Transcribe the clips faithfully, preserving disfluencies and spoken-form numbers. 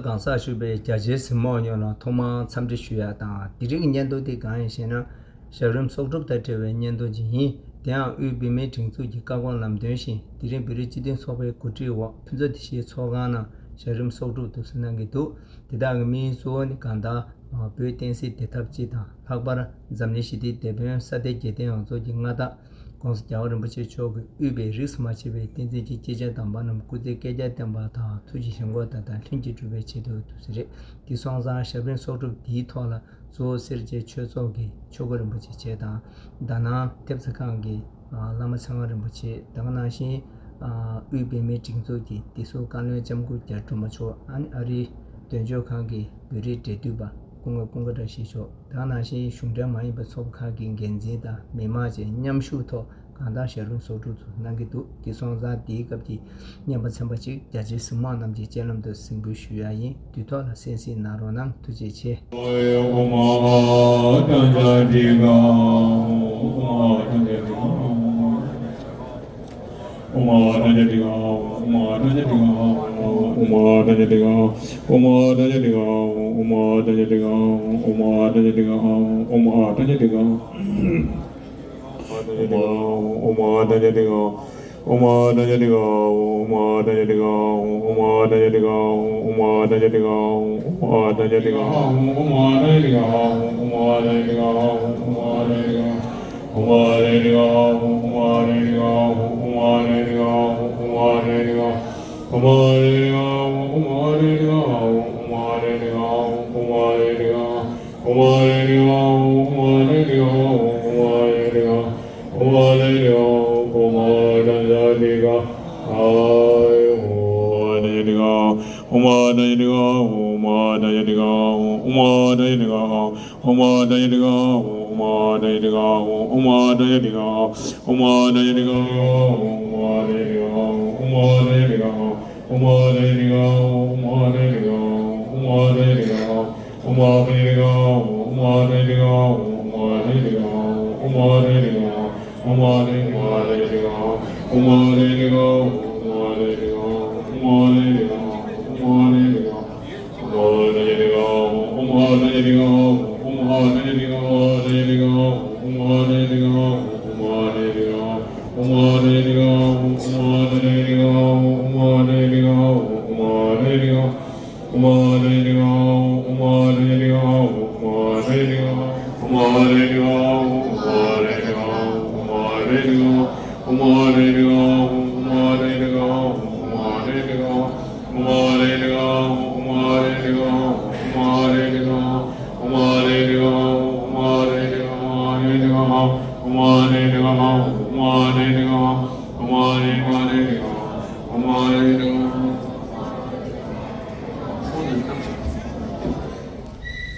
གང་ཟག་ཞུ་བའི་རྒྱ་ཆེའི་གཟིགས་མོ་བ་ཡོངས་ལ་ཐོག་མར་འཚམས་འདྲི་ཞུ་ཡ་དང་། དེ་རིང་གི་བརྙན་ཐུང་འདི་གང་ཡིན་ཞེ་ན། ཞབས་རིམ་གསོག་སྒྲུབ་དང་འབྲེལ་བའི་བརྙན་ཐུང་ཅིག་ཡིན། དེའང་དབུས་བོད་མིའི་སྒྲིག་འཛུགས་ཀྱི་བཀའ་དགོངས་ལམ་སྟོན་བཞིན། དེ་རིང་བོད་རིགས་སྤྱི་མཐུན་ཚོགས་པའི་གོ་སྒྲིག་འོག་ཕུན་ཚོགས་བདེ་སྐྱིད་ཚོགས་ཁང་ནང་ཞབས་རིམ་གསོག་སྒྲུབ་དུ་གནང་གི་འདུག་དེ་དག་གི་དམིགས་ཡུལ་གཙོ་བོ་ནི་གང་ལྟར་བོད་བསྟན་སྲིད་བདེ་ཐབས་སྤྱི་དང་། ལྷག་པར་འཛམ་གླིང་ཞི་བདེའི་དེད་དཔོན་ས་སྟེང་རྒྱལ་བསྟན་ཡོངས་རྫོགས་ཀྱི་མངའ་བདག་༸གོང་ས་༸རྒྱལ་བ་རིན་པོ་ཆེ་མཆོག་གིས་དབུས་པའི་རིས་སུ་མ་ཆད་པའི་བསྟན་འཛིན་གྱི་སྐྱེས་ཆེན་དམ་པ་རྣམས་སྐུ་ཚེ་བསྐལ་བརྒྱར་བརྟན་པ་དང་། ཐུགས་ཀྱི་བཞེད་དགོངས་མཐའ་དག་ལྷུན་གྱིས་གྲུབ་པའི་ཆེད་དུ་འདུག་ཟེར་རེད། དེ་སོང་ཙང་ཞབས་རིམ་གསོག་སྒྲུབ་འདིའི་ཐོག་ལ་གཙོ་བོ་སེར་བྱེས་ཆོས་ཚོགས་ཀྱི་ཆོས་སྐུ་རིན་པོ་ཆེ་བཅས་དང་། དྷ་ན་ཐེབས་རྩ་ཁང་གི་བླ་མ་ཚེ་དབང་རིན་པོ་ཆེ། དེ་ག་ནང་བཞིན་དབུས་བོད་མིའི་སྒྲིག་འཛུགས་ཀྱི་བདེ་སྲུང་བཀའ་བློན་ལྕམ་སྐུ་རྒྱ་དྲུག་མ་མཆོག་ཨ་ནི་ཨ་རིའི་དོན་གཅོད་ཁང་གི་བོད་རིགས་འབྲེལ་མཐུད་པ་སྐུ་ངོ་ཀུན་དགའ་བཀྲ་ཤིས་མཆོག་དེ་ག་ནང་བཞིན་གཞུང་འབྲེལ་མ་ཡིན་པའི་ཚོགས་པ་ཁག་གི་འགན་འཛིན་དང་མི་མང་བཅས་མཉམ་ཞུགས་ཐོག་གང་ལྟར་ཞབས་རིམ་གསོག་སྒྲུབ་ཚུ་གནང་གི་འདུག་དེ་སོང་ཙང་དེའི་སྐབས་ཀྱི་བརྙན་པར་ཚན་པ་གཅིག་རྒྱ་ཆེའི་གཟིགས་མོ་བ་རྣམས་ཀྱི་སྤྱན་ལམ་དུ་གཟིགས་འབུལ་ཞུ་ཡ་ཡིན། དུས་ཐོག་ལ་གསན་གཟིགས་གནང་རོགས་གནང་། ཐུགས་རྗེ་ཆེ།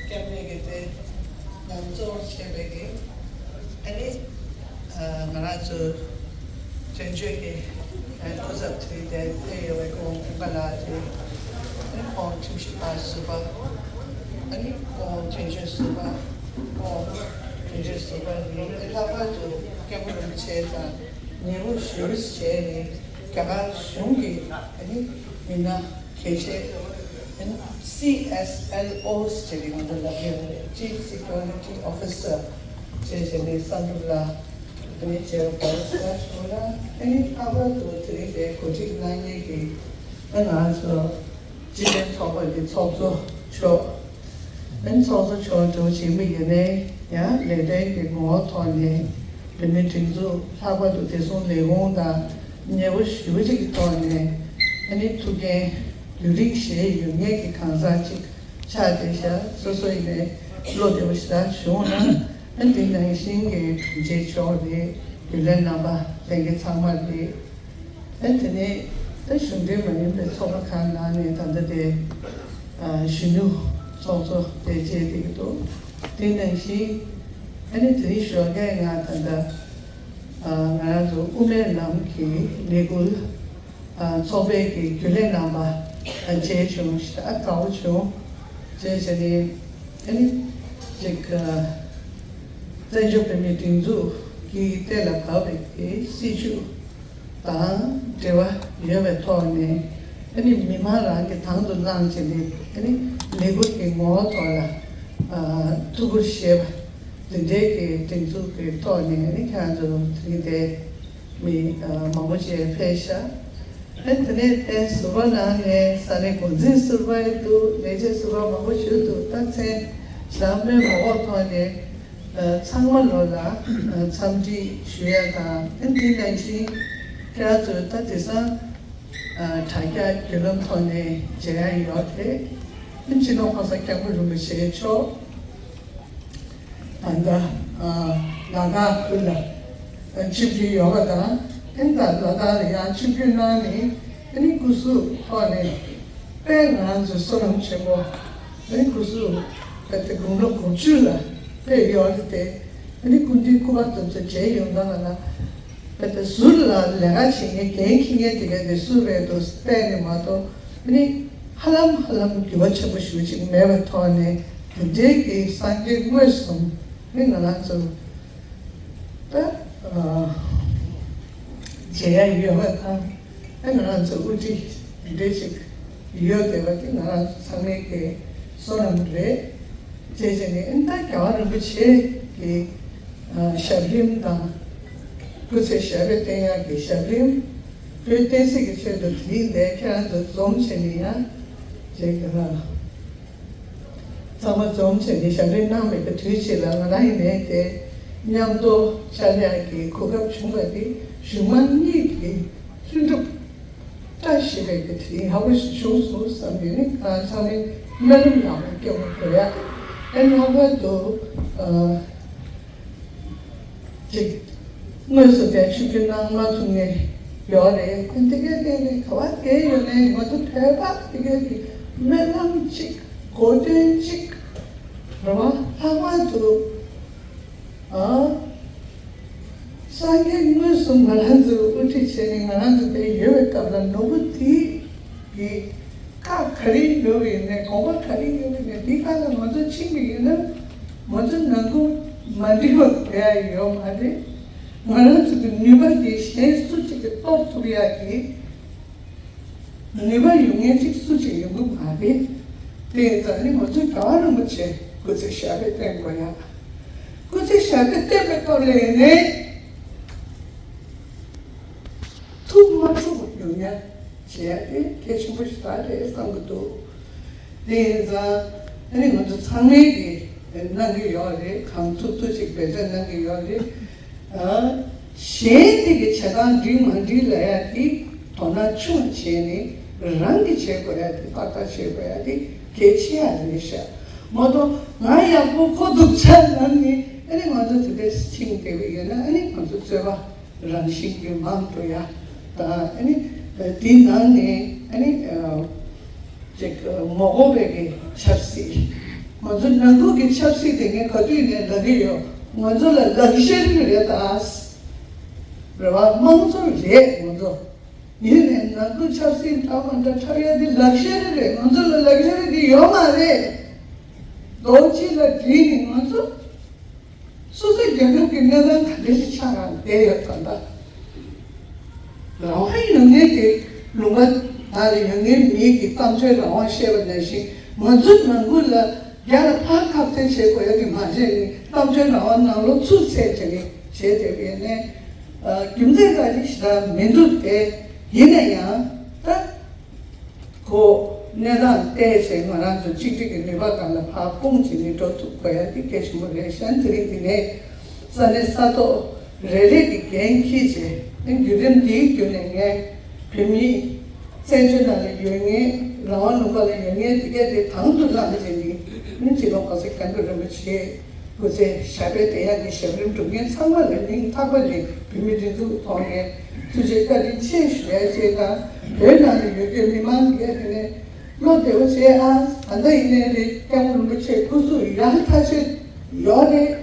སྐྱབས་གནས་ཀྱི་དེ་ལམ་གཙོ་བོར་བྱས་པའི་གི་ཨ་ནི་ང་རང་ཚོ་དོན་གཅོད་ཀྱི་སྐུ་ཚབ་དེ་དེ་ཕེབས་ཡོད་པའི་ཁོང་ཕུན་པ་ལགས་དེ། ཨ་ནི་ཁོང་ཁྲིམས་ཞིབ་པ་ཟུར་པ། ཨ་ནི་ཁོང་དོན་གཅོད་ཟུར་པ། ཁོང་དོན་གཅོད་ཟུར་པ་ཡིན། ཨ་ནི་ལྷག་པར་དུ་སྐྱབས་མགོན་རིན་པོ་ཆེ་དང་ཉེ་བོ་ཞུ་བྱས་ནས་རྒྱ་གར་གཞུང་གི་ཨ་ནི་མི་སྣ་གལ་ཆེ། ཨ་ནི་སི་ཨེས་ཨེལ་ཨོ་ཟེར་བའི་ང་ཚོ་ལབ་ཡོད་རེད། Chief Security Officer ཅེས་བྱས་ནས་བསམ་གྲུབ་ལགས། ཨ་ནི་རྗེ་རབས་བར་སྐལ་བཟང་ལགས། ཨ་ནི་ལྷག་པར་དུ་དེ་རིང་འདིར་གོ་སྒྲིག་གནང་མཁན་གྱི་ཨ་ང་ཚོ་སྤྱི་མཐུན་ཚོགས་པ་གི་ཚོགས་གཙོ་མཆོག་ཨ་ནི་ཚོགས་གཙོ་མཆོག་འདྲ་བོ་ཅིག་མི་ཡིན་ནའི་ཡང་ལས་དོན་གྱི་ངོ་བོ་ཐོག་ནས་བོད་མིའི་སྒྲིག་འཛུགས་ལྷག་པར་དུ་བདེ་སྲུང་ལས་ཁུངས་དང་མཉམ་པོ་ཞེ་པོ་ཅིག་གི་ཐོག་ནས་ཨ་ནི་ཐུགས་འགན་ཡུན་རིང་བཞེས་ཡོད་མཁན་གྱི་གང་ཟག་ཅིག་ཆགས་བསྡད་ཤག་སོ་སོ་ཡིན་ནའི་བློ་བདེ་པོ་ཞེ་དྲག་བྱུང་ན། ཨ་ནི་དེ་ནང་བཞིན་གྱི་དྲུང་ཆེ་མཆོག་རེད། རྒྱུན་ལས་རྣམ་པ་ལྷན་རྒྱས་ཚང་མ་རེད། ཨ་ནི་དེ་ནས་ད་གཞུང་འབྲེལ་མ་ཡིན་པའི་ཚོགས་པ་ཁག་ནང་ནས་ད་ལྟ་དེ་གཞོན་ནུ་ཚོགས་གཙོ་དེ་བྱས་བསྡད་ཀྱི་འདུག་དེ་ནང་བཞིན་ཨ་ནི་དེ་རིང་ཞོགས་ཀས་ང་ད་ལྟ་ང་རང་ཚོ་དབུ་མའི་ལམ་གྱི་ལས་འགུལ་ཚོགས་པའི་གི་རྒྱུན་ལས་རྣམ་པ་མཇལ་བྱུང་། ཞེ་དྲག་དགའ་པོ་བྱུང་། བྱས་བྱས་ནས་ཨ་ནི་ཅིག་བཙན་བྱོལ་བོད་མིའི་སྒྲིག་འཛུགས་ཀྱི་གཏན་ལ་ཕབ་པའི་གི་སྲིད་བྱུས་དང་འབྲེལ་བ་ཡོད་པའི་ཐོག་ནས་ ཨ་ནི་མི་མང་རང་གི་དང་དུ་བླངས་བྱས་ནས་ཨ་ནི་ལས་འགུལ་གྱི་ངོ་བོ་ཐོག་ལ་ཨ་ཐུགས་ཁུར་བཞེས་པ་འདི་འདྲའི་གི་སྒྲིག་འཛུགས་ཀྱི་ཐོག་ནས་ཨ་ནི་ཁྱེད་རང་ཚོ་དེ་རིང་དེ་མི་ཨ་མང་པོ་ཅིག་ཕེབས་ཤག་ཨ་དེ་ནས་དེ་ཟུར་པ་ནང་ནས་ས་གནས་འགོ་འཛིན་ཟུར་པ་ཡང་འདུག་ལས་བྱེད་ཟུར་པ་མང་པོ་ཞིག་འདུག་ད་མཚན་ལམ་མེ་མོ་འོག་ཐོག་ནས་ཨ་ཚང་མ་ལོ་ལ་ཨ་འཚམས་འདྲི་ཞུ་ཡ་དང་ཨ་འདི་ནང་བཞིན་ཁྱེད་རང་ཚོ་ད་དེང་སང་ཨ་དྲ་རྒྱ་བརྒྱུད་ལམ་ཐོག་ནས་མཇལ་ཡ་ཡོད་རེད། ཨ་སྤྱི་ནོར་གོང་ས་སྐྱབས་མགོན་རིན་པོ་ཆེ་མཆོག་ད་ལྟ་ཨ་ལ་དྭགས་ཁུལ་ལ་ཨ་ཆིབས་བསྒྱུར་ཡོད་པ་དང་། ཨ་ནི་ད་ལ་དྭགས་ལ་ཡང་ཆིབས་བསྒྱུར་གནང་ནས་ཨ་ནི་སྐུ་གཟུགས་ཐོག་ནས་དཔེ་ང་རང་ཚོའི་བསོད་ནམས་ཆེན་པོ། ཨ་ནི་སྐུ་གཟུགས་ད་ལྟ་དགུང་ལོ་དགུ་བཅུ་ལ་དཔེ་ཡོད་རེད་དེ། ཨ་ནི་སྐུ་མདུན་སྐུ་པར་དེ་ཚོ་མཇལ་ཡོང་སྟངས་ལ་ད་ལྟ་ཟུར་ལ་ལས་ཀ་བྱེད་མཁན་འགན་འཁྱེར་མཁན་དེ་ག་དེ་སུ་རེད་འདུག་དཔེ་ནི་མ་གཏོགས་ཨ་ནི་ཧ་ལམ་ཧ་ལམ་འགྱུར་བ་ཆེན་པོ་ཞེ་པོ་ཅིག་མེད་པའི་ཐོག་ནས་དེ་འདྲའི་གི་སངས་རྒྱས་མངོན་སུམ་ནི་ང་རང་ཚོ་ད་ཨ་མཇལ་ཡ་ཡོད་པ་དང་། ཨ་ང་རང་ཚོ་དབུ་ཁྲིད་འདི་འདྲ་ཞིག་ཡོད་བསྡད་པ་དེ་ང་རང་ཚོ་ཚང་མའི་གི་བསོད་ནམས་རེད། བྱས་བྱས་ནས་ཨ་ནི་ད་རྒྱལ་བ་རིན་པོ་ཆེ་གི་ཨ་ཞབས་རིམ་དང་། སྐུ་ཚེ་ཞབས་པད་བརྟན་ཡག་གི་ཞབས་རིམ། བོད་བསྟན་སྲིད་ཀྱི་ཆེད་དུ་དེ་རིང་འདིར་ཁྱེད་རང་ཚོ་འཛོམས་བྱས་ནས་ཡང་བྱས་ཀྱི་ར། ཚང་མ་འཛོམས་བྱས་ནས་ཞབས་རིམ་གནང་བའི་དུས་ཚོད་ལ་ང་རང་ཡིན་ནའི་དེ་མཉམ་དུ་འཆར་ཡག་གི་གོ་སྐབས་བྱུང་བ་དེ་གཞུང་མང་གཉིས་ཀྱི་ལྷུན་གྲུབ་བཀྲ་ཤིས་པའི་གི་དེ་རིང་ཧ་གོ་ཞིག་བྱུང་སོང་བསམ་ནས་ནི་ང་ཚང་མས་སྨོན་ལམ་ཡག་པོ་སྐྱོན་པ་དགོས་ཡ། ཨེ་ལྷག་པར་དུ་ཨ། ཅིག་དངོས་སུ་དེ་ཆིབས་བསྒྱུར་གནང་མ་ཐུབ་ནས་ཡོད་རེད། ཁོ་འདི་གའི་སྟེང་ནས་ག་བ་དེ་ཡོད་ནའི་ང་ཚོ་བོད་པ་དེ་གའི་གི་སྨོན་ལམ་གཅིག་གོ་སྟོན་གཅིག་རེད་བ། ལྷག་པར་དུ་ཨ་སངས་རྒྱས་མངོན་སུམ་ང་རང་ཚོ་དབུ་ཁྲིད་བྱས་ནས་ང་རང་ཚོ་དེ་ཡོད་པའི་སྐབས་ལ་ནོར་བུ་དེ་གི་ཁག་ག་རེ་ཡོད་པ་ཡིན་ནའི་གོམ་པ་ག་རེ་ཡོད་པ་ཡིན་ནའི་དེའི་ཁ་ལ་ང་ཚོ་ཕྱིན་པ་ཡིན་ན་ང་ཚོ་ནང་ཁུལ་མ་འགྲིག་པ་ག་ཡ་ཡོད་མ་རེད། ང་རང་ཚོ་གི་ནུས་པ་དེ་གཞན་སུ་གཅིག་གིས་རྟོགས་ཐུབ་ཡག་གི་ནུས་པ་ཡོད་མཁན་གཅིག་སུ་གཅིག་ཡོང་གི་མ་རེད། དེ་ཡིན་ཙང་ནི་ང་ཚོ་རྒྱལ་བ་རིན་པོ་ཆེ་སྐུ་ཚེ་ཞབས་པད་བརྟན་དགོས་ཡ། སྐུ་ཚེ་ཞབས་པད་བརྟན་པའི་སྐབས་ལ་ཡིན་ནའི་ཐུགས་མ་འཁྲུགས་པ་ཡོང་ཡ། བྱེད་ཡ་དེ་གལ་ཆེན་པོ་ཞིག་ད་རེད་བསམ་གྱི་འདུག་དེ་ཡིན་ཙང་ཨ་ནི་ང་ཚོ་ཚང་མས་ཀྱི་གནང་གི་ཡོད་རེད། གང་ཐུབ་ཐུབ་ཅིག་འབད་བརྩོན་གནང་གི་ཡོད་རེད། ཨ་གཞན་དེ་གི་བྱེད་སྟངས་འགྲིག་མ་འགྲིག་ལ་ཡ་དེ་དོ་སྣང་ཆུང་བྱས་ནས་རང་གི་བྱེད་དགོས་ཡ་དེ་ཏག་ཏག་བྱེད་དགོས་ཡ་དེ་གལ་ཆེ་ཡ་རེད་ཤག་མ་གཏོགས་ང་ཡག་པོ་ཁོ་སྡུག་ཅག་ལབ་ནས་ཨ་ནི་ང་ཚོ་དེ་འདྲས་ཕྱིན་བསྡད་པ་ཡོད་ན་ཨ་ནི་ང་ཚོ་རྩོད་པ་རང་བཞིན་གྱིས་མང་འགྲོ་ཡ་དང་། ཨ་ནི་དེའི་ནང་ནས་ཨ་ནི་ཅིག་མ་གོ་བའི་གི་ཆབ་སྲིད། ང་ཚོ་ནང་ཁུལ་གྱི་ཆབ་སྲིད་དེ་ངས་ག་དུས་ནས་ལབ་ཀྱི་ཡོད། ང་ཚོ་ལ་ལག་ཤེས་རིགས་རེད་ད། རེད་བ། དམངས་གཙོ་རེད་ང་ཚོ། ཡིན་ནའི་ནང་ཁུལ་ཆབ་སྲིད་འདྲ་མ་འདྲ་འཁྲབ་ཡ་དེ་ལག་ཤེས་རིགས་རེད། ང་ཚོ་ལ་ལག་ཤེས་རིགས་དེ་ཡོད་མ་རེད། རྡོ་རྗེ་ལ་དྲིས་ནས་ང་ཚོ། སོ་སོའི་རྒྱལ་ཁབ་ཀྱི་གནས་སྟངས་ག་འདྲ་ཞིག་ཆགས་ཡོད་བསྡད་ཡོད་ད་ལྟ། རང་དབང་ཡོད་མཁན་གྱི་ལུང་པ་དག་ལ་ཡོད་མཁན་མི་གི་གཏམ་བརྗོད་རང་དབང་བཤད་པ་ནང་བཞིན་ང་ཚོའི་ནང་ཁུལ་ལ་རྒྱ་ལ་ཕར་ཁ་གཏད་བྱེད་དགོས་ཡ་གི་མ་བྱས་ནས་གཏམ་བརྗོད་རང་དབང་ནང་ལོགས་ཚུར་ཚད་བྱས་ནས་བྱས་བསྡད་པ་ཡིན་ནའི་རྒྱུ་མཚན་ག་རེ་ཞིག་ལ་མི་འདུག་སྟེ། ཡིན་ན་ཡང་ད། ཁོ་གནས་སྟངས་བལྟས་བྱས་ང་རང་ཚོ་གཅིག་སྒྲིལ་གྱི་ནུས་པ་སྒང་ལ་ཕར་སྤུངས་བྱས་ནས་འགྲོ་ཐུབ་དགོས་ཡ་དེ་གལ་ཆེན་པོ་རེད་ཤག་དེ་རིང་འདི་ནས་ས་གནས་ས་ཐོག་རེ་རེ་གི་འགན་འཁྱེར་བྱས་ཨ་བརྒྱུད་རིམ་འདིའི་བརྒྱུད་ནས་ངས་བོད་མིའི་བཙན་བྱོལ་ནང་ལ་ཡོད་མཁན་རང་དབང་ལུང་པ་ལ་ཡོད་མཁན་དེ་གས་དེ་དང་དུ་བླངས་བྱས་ནས་ཨ་ནི་སྤྱི་ནོར་གོང་ས་སྐྱབས་མགོན་རིན་པོ་ཆེ་སྐུ་ཚེ་ཞབས་པད་བརྟན་ཡག་གི་ཞབས་རིམ་སྒྲུབ་མཁན་ཚང་མ་ལ་སྙིང་ཐག་པ་ནས་བོད་མི་སྒྲིག་འཛུགས་ཐོག་ནས་ཐུགས་རྗེ་བཀའ་དྲིན་ཆེ་ཞུ་ཡ་བཅས་དང་། བོད་ནང་ལ་ཡོད་པའི་མི་མང་གིས་དེ་ནས་བློ་བདེ་བོ་བྱེད་ཨ། ད་ལྟ་ཡིན་ནའི་རེད། སྐྱབས་མགོན་རིན་པོ་ཆེ་སྐུ་གཟུགས་ཡག་ཐག་ཆོད་ཡོད་རེད།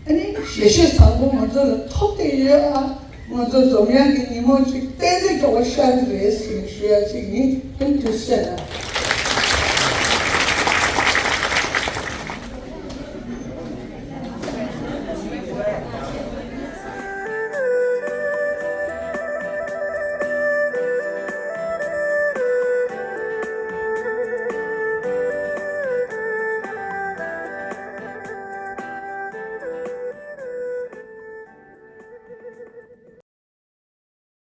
ཨ་ནི་ཞལ་བཞེས་བཟང་པོ་ང་ཚོ་ལ་ཐོབ་བསྡད་ཡོད་ཨ། ང་ཚོ་འཛོམས་ཡག་གི་ཉིན་མོ་ཅིག་ཏན་ཏན་མགྱོགས་པོ་ཤར་གྱི་རེད་ཟེར་ནས་ཞུ་ཡ་ཅིག་ཡིན། ཨ་ནི་དུས་ཚོད་ན།